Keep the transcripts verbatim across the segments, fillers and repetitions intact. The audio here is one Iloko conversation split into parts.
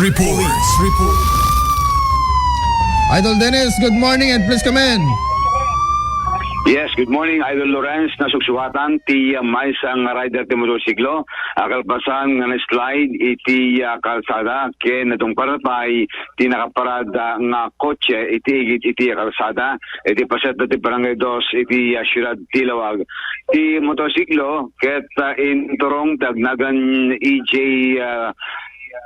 Report. Idol Dennis, good morning and please come in. Yes, good morning, Idol Lawrence. Nasuksukatan ti maysa nga rider ti motorsiklo a kalpasan nga na-slide iti ah, kalsada ken nadungparna pay ti nakaparada nga kotse iti igid iti kalsada iti paset ti Barangay Dos iti ah, siyudad ti Laoag. Ti motorsiklo ket ah, inturong ti agnagan E J ah,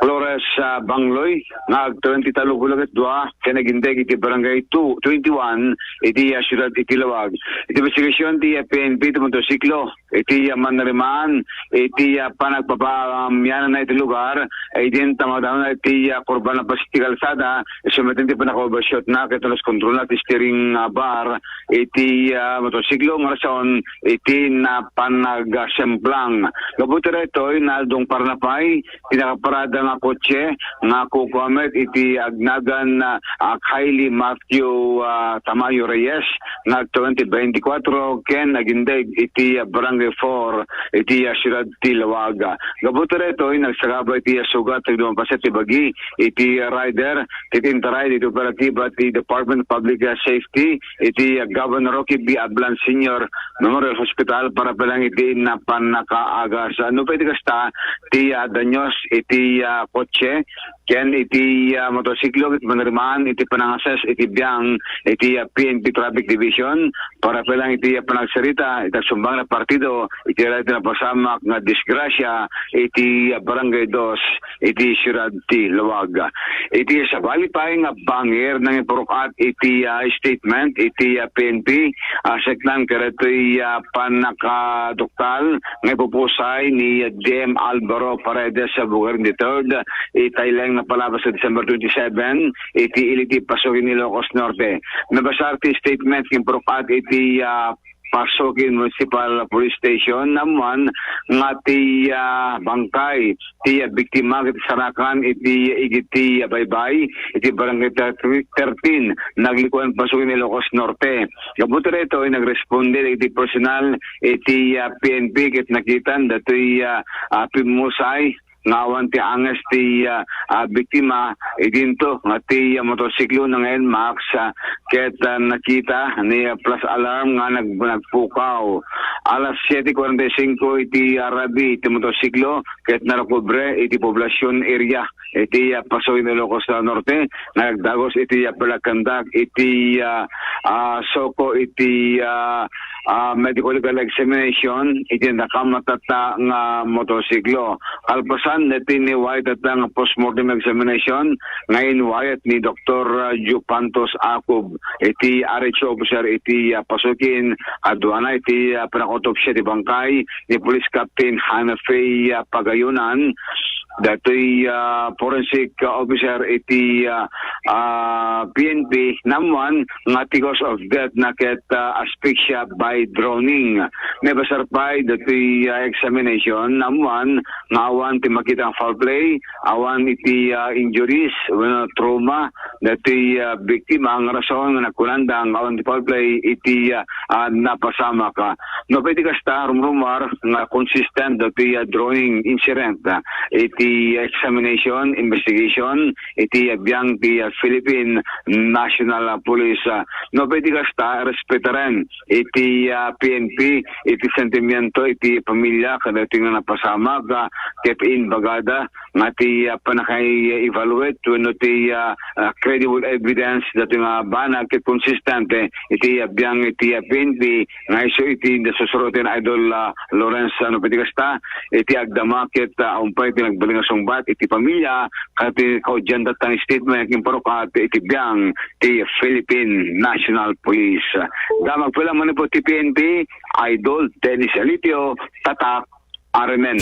Flores ah, Bangloy nga ag twenty-talo ket dua ken nagindeg iti Barangay two, twenty-one iti ah, siyudad iti Laoag. Iti investigasyon ti P N P ti motorsiklo iti ah, manarimaan iti ah, panagpapaamiananna iti lugar, ay din tamadana iti ah, kurba na pas iti kalsada, isu met ti panaka-overshoot na ket lost control na ti steering ah, bar iti ah, motorsiklo nga rason iti na panagasemplang. Gapu ti daytoy, nadungparna pay ti nakaparada nga kotse nga kukuamet iti agnagan ah, Kylie Matthew ah, Tamayo Reyes nga twenty twenty-four ken nagindeg iti ah, Barangay four iti ah, siyudad ti Laoag. Gapu ti daytoy, nagsagaba iti ah, sugat ket dumapaset ti bagi iti ah, rider ket intaray iti operatiba ti Department of Public ah, Safety iti ah, Governor Roque B. Ablan Senior Memorial Hospital para pay lang iti na pannakaagas. Nupay iti kasta, ti ah, danyos iti ah, kotse ken iti ah, motorsiklo ket manarimaan iti panangases iti biang iti ah, P N P Traffic Division para pay lang iti ah, panagsarita iti agsumbang nga partido iti daytoy napasamak nga disgrasya iti ah, Barangay Dos iti siyudad ti Laoag. Iti sabali pay nga bangir nangipurok-at iti ah, statement iti ah, P N P, ah, seknan kadaytoy ah, pannakaduktal nga ipupusay ni D M Alvaro Paredes sa Bugarin the third, itayleng na palabas sa December twenty-seven, iti ili ti Pasukin, Ilocos Norte. Nabasar ti statement nga impurok-at iti ah, Pasukin Municipal Police Station, naammuan nga ti ah, bangkay ti ah, biktima ket sarakan iti igid ti ah, baybay iti Barangay thirteen, Naglikuan, Pasukin, Ilocos Norte. Gapu ti daytoy, nagresponde iti personal iti ah, P N P ket nakitan datoy ah, ah, pimmusay nga awan ti anges ti ah, ah, biktima idinto nga ti ah, motorsiklo nga Nmax ah, ket ah, nakita ni ah, flash alarm nga nag-, nagpukaw. Alas siete cuarenta y cinco iti ah, rabii ti motorsiklo ket narekobre iti poblacion area iti ah, Pasukin, Ilocos Norte nga nagdagos iti ah, pagkandak iti ah, ah, SOCO iti ah, ah, medical legal examination iti nakamatata nga motorsiklo. Kalpasan daytoy ni wayat nga postmortem examination nga inwayat ni Doktor Jupantos Acup, iti R H O officer iti ah, Pasukin, aduana iti ah, panakautopsia ti bangkay ni Police Captain Hanafe ah, Pagayunan, daytoy ah, forensic ah, officer iti ah, ah, P N P, naammuan nga ti cause of death na ket ah, asphyxia by drowning. Naibasar pay daytoy ah, examination, naammuan nga awan ti makita nga foul play, awan iti ah, injuries wenno trauma daytoy ah, biktima nga rason nga nagkunanda nga awan ti foul play iti ah, ah, napasamak. Ah, nupay iti kasta, rumrumar nga consistent daytoy ah, drowning incident ah, iti examination, investigation iti ah, biang ti ah, Philippine National ah, Police. Ah, nupay iti kasta, respetaren iti ah, P N P iti sentimiento iti pamilia kadagiti nga napasamak, ah, ket imbagada nga ti ah, pannaka-evaluate wenno ti ah, ah, credible evidence daytoy nga banag ket konsistente iti ah, biang iti ah, P N P nga isu iti nasusuroten Idol ah, Lawrence, ano, pati kasta iti agdama ket ah, umpay ti nagbalin nga sungbat iti pamilia ket ti kaudian datang statement nga impurok-at iti biang ti Philippine National Police. Damag pay lang manipud ti P N P, Idol Dennis Alipio, Tatak, R M N.